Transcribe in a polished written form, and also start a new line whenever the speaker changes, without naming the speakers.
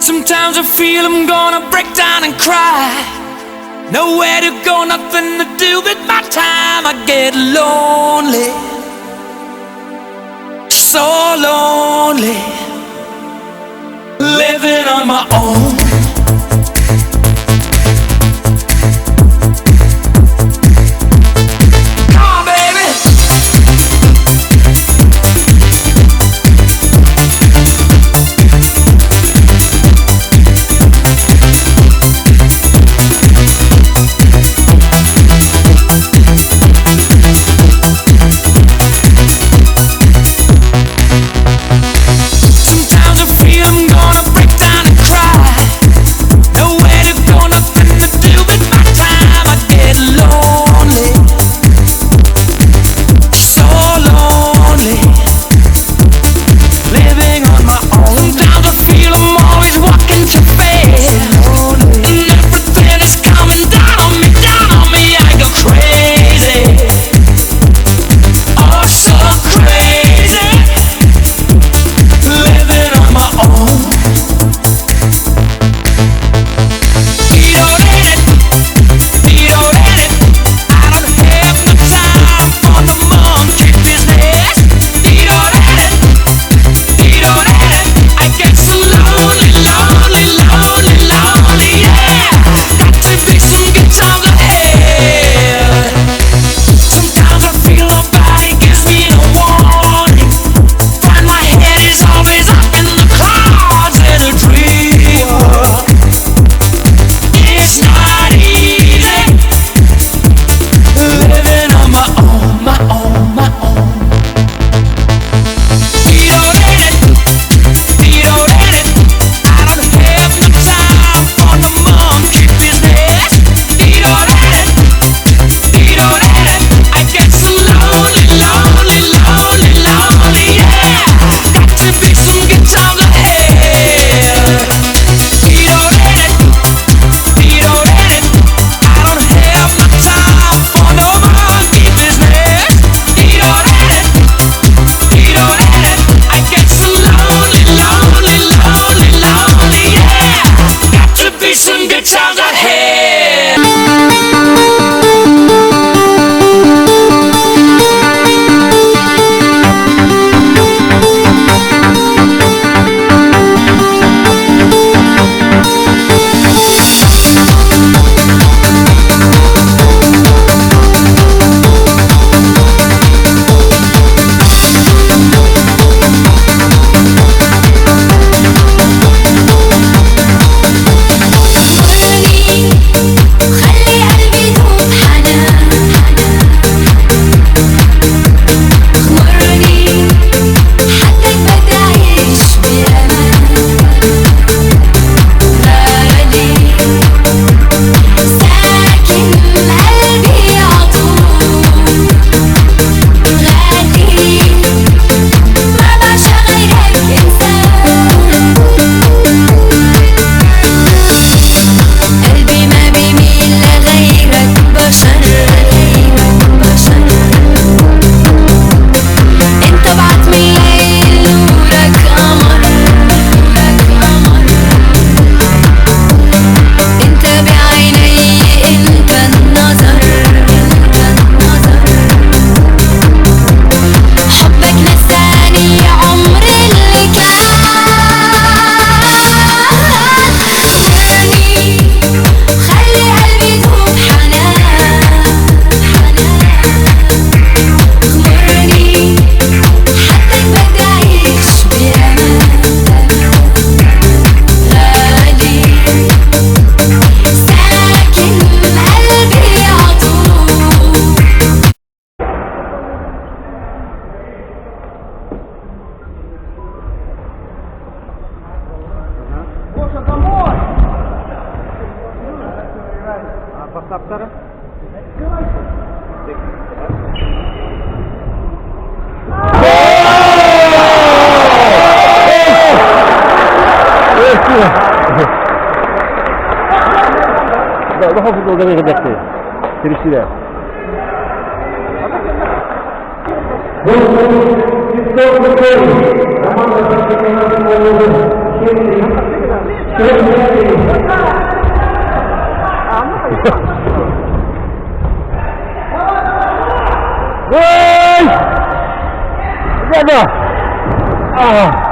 Sometimes I feel I'm gonna break down and cry. Nowhere to go, nothing to do with my time. I get lonely, so lonely, living on my own. Come on, baby. Sometimes I feel I'm gonna break down and cry. Nowhere to go, nothing to do with my time. I get lonely, so lonely, living on my own. Sometimes I feel I'm always walking too fast, and everything is coming down on me, down on me. I go crazy, oh so crazy, living on my own. I don't have no time for no monkey business. I get so lonely, lonely, lonely, lonely, yeah. Got to be some good times ahead. Sometimes I feel nobody gives me no warning. Find my head is always up in the clouds in a dream world. It's not easy living on my own, my own, my own. I don't have no time for no monkey business. I get so lonely, lonely, lonely, lonely, yeah. Got to be some good times ahead. I don't have no time for no monkey business. I get so lonely, lonely, lonely, lonely, yeah. Got to be some good times ahead.
غمرني وخلي قلبي يدوب حنان، غمرني حدك بدي أعيش بأمان. غالي ساكن قلبي عطول، غالي ما بعشق غيرك إنسان. قلبي ما بيميل لغيرك بشر، بشر انت بعت من الليل نورك قمر، انت بعيني انت النظر، حبك نساني عمري اللي كان. غمرني خلي قلبي يدوب حنان، غمرني حدك بدي أعيش بأمان. غالي ساكن قلبي عطول.
Гоша, домой! Бастаптары?
Улахан футболга бэҕэдээхтэй. Тэрийсилэр. Ah!